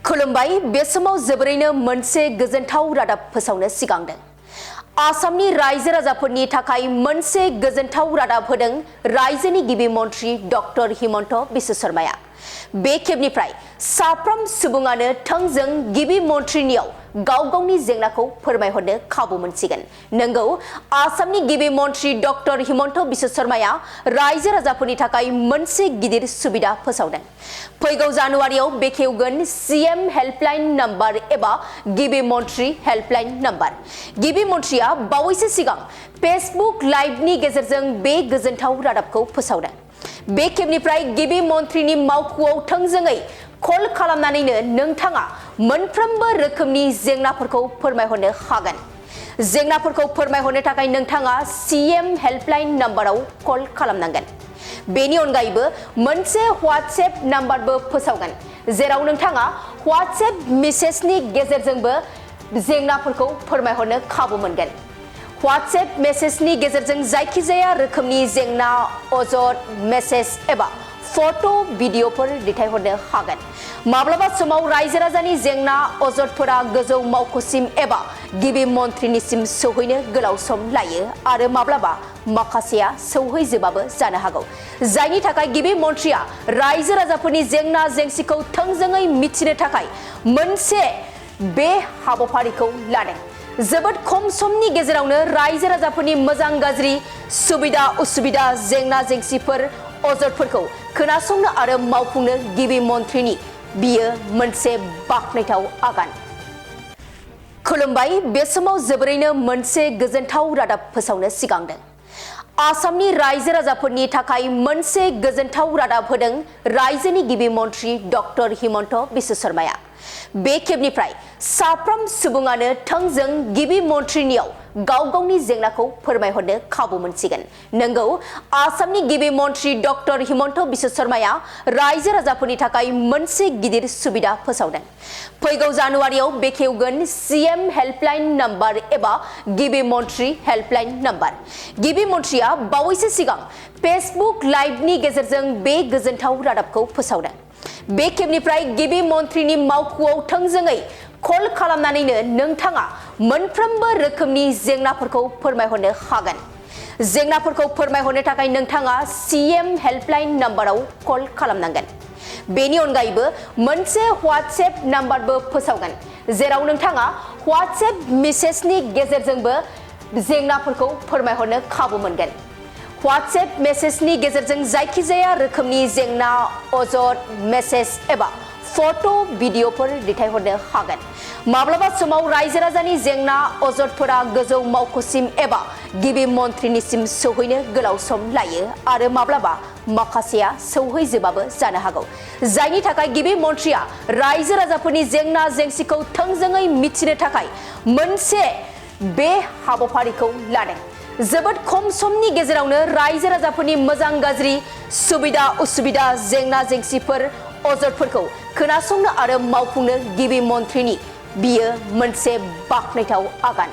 खुलुमबाय बे समाव जोबोरैनो मोनसे गोजोनथाव रादाब फोसावनो सिगांदों। आसामनि रायजो राजाफोरनि थाखाय मोनसे गोजोनथाव रादाब होदों रायजोनि गिबि मन्थ्रि डक्टर हिमन्त बिश्व शर्माया। बे खेबनिफ्राय साफ्रोम सुबुङानो थोंजों गिबि मन्थ्रिनियाव गाव गावनि जेंनाखौ फोरमायहरनो खाबु मोनसिगोन। नंगौ, आसामनि गिबि मन्थ्रि डक्टर हिमन्त बिश्व शर्माया रायजो राजाफोरनि थाखाय मोनसे गिदिर सुबिदा फोसावदों। फैगौ जानुवारियाव बेखेवगोन सीएम हेल्पलाइन नम्बर एबा गिबि मन्थ्रि हेल्पलाइन नम्बर। गिबि मन्थ्रिया बावैसो सिगां फेसबुक लाइभनि गेजेरजों बे गोजोनथाव रादाबखौ फोसावदों। बे खेबनिफ्राय गिबि मन्थ्रिनि मावख'आव थोंजोङै कल खालामनानैनो नोंथाङा मोनफ्रोमबो रोखोमनि जेंनाफोरखौ फोरमायहरनो हागोन। जेंनाफोरखौ फोरमायहरनो थाखाय नोंथाङा सीएम हेल्पलाइन नम्बराव कल खालामनांगोन। बेनि अनगायैबो मोनसे व्हाट्सएप नाम्बारबो फोसावगोन, जेराव नोंथाङा व्हाट्सएप मेसेजनि गेजेरजोंबो जेंनाफोरखौ फोरमायहरनो खाबु मोनगोन। व्हाट्सएप मेसेजनि गेजेरजों जायखिजाया रोखोमनि जेंना, अजद, मेसेज एबा फट' भिडिअफोर दैथायहरनो हागोन। माब्लाबा समाव रायजो राजानि जेंना अजदफोरा गोजौ मावख'सिम एबा गिबि मन्थ्रिनिसिम सौहैनो गोलाव सम लायो आरो माब्लाबा माखासेया सौहैजोबाबो जानो हागौ, जायनि थाखाय गिबि मन्थ्रिया रायजो राजाफोरनि जेंना जेंसिखौ थोंजोङै मिथिनो थाखाय मोनसे बे हाबाफारिखौ लादों। जोबोद खम समनि गेजेरावनो रायजो राजाफोरनि मोजां गाज्रि, सुबिदा उसुबिदा, जेंना जेंसिफोर, अजदफोरखौ खोनासंनो आरो मावफुंनो गिबि मन्थ्रिनि बियो मोनसे बाखनायथाव आगान। खुलुमबाय बे समाव जोबोरैनो मोनसे गोजोनथाव रादाब फोसावनो सिगांदों। आसामनि रायजो राजाफोरनि थाखाय मोनसे गोजोनथाव रादाब होदों रायजोनि गिबि मन्थ्रि डक्टर हिमन्त बिश्व शर्माया। बे खेबनिफ्राय साफ्रोम सुबुङानो थोंजों गिबि मन्थ्रिनियाव गाव गावनि जेंनाखौ फोरमायहरनो खाबु मोनसिगोन। नंगौ, आसामनि गिबि मन्थ्रि डक्टर हिमन्त बिश्व शर्माया रायजो राजाफोरनि थाखाय मोनसे गिदिर सुबिदा फोसावदों। फैगौ जानुवारियाव बेखेवगोन सीएम हेल्पलाइन नम्बर एबा गिबि मन्थ्रि हेल्पलाइन नम्बर। गिबि मन्थ्रिया बावैसो सिगां फेसबुक लाइभनि गेजेरजों बे गोजोनथाव रादाबखौ फोसावदों। बे खेबनिफ्राय गिबि मन्थ्रिनि मावख'आव थोंजोङै कल खालामनानैनो नोंथाङा मोनफ्रोमबो रोखोमनि जेंनाफोरखौ फोरमायहरनो हागोन। जेंनाफोरखौ फोरमायहरनो थाखाय नोंथाङा सीएम हेल्पलाइन नम्बराव कल खालामनांगोन। बेनि अनगायैबो मोनसे व्हाट्सएप नाम्बारबो फोसावगोन, जेराव नोंथाङा व्हाट्सएप मेसेजनि गेजेरजोंबो जेंनाफोरखौ फोरमायहरनो खाबु मोनगोन। व्हाट्सएप मेसेजनि गेजेरजों जायखिजाया रोखोमनि जेंना, अजद, मेसेज एबा फट' भिडिअफोर दैथायहरनो हागोन। माब्लाबा समाव रायजो राजानि जेंना अजदफोरा गोजौ मावख'सिम एबा गिबि मन्थ्रिनिसिम सौहैनो गोलाव सम लायो आरो माब्लाबा माखासेया सौहैजोबाबो जानो हागौ, जायनि थाखाय गिबि मन्थ्रिया रायजो राजाफोरनि जेंना जेंसिखौ थोंजोङै मिथिनो थाखाय मोनसे बे हाबाफारिखौ लादों। जोबोद खम समनि गेजेरावनो रायजो राजाफोरनि मोजां गाज्रि, सुबिदा उसुबिदा, जेंना जेंसिफोर, अजदफोरखौ खोनासंनो आरो मावफुंनो गिबि मन्थ्रिनि बियो मोनसे बाखनायथाव आगान।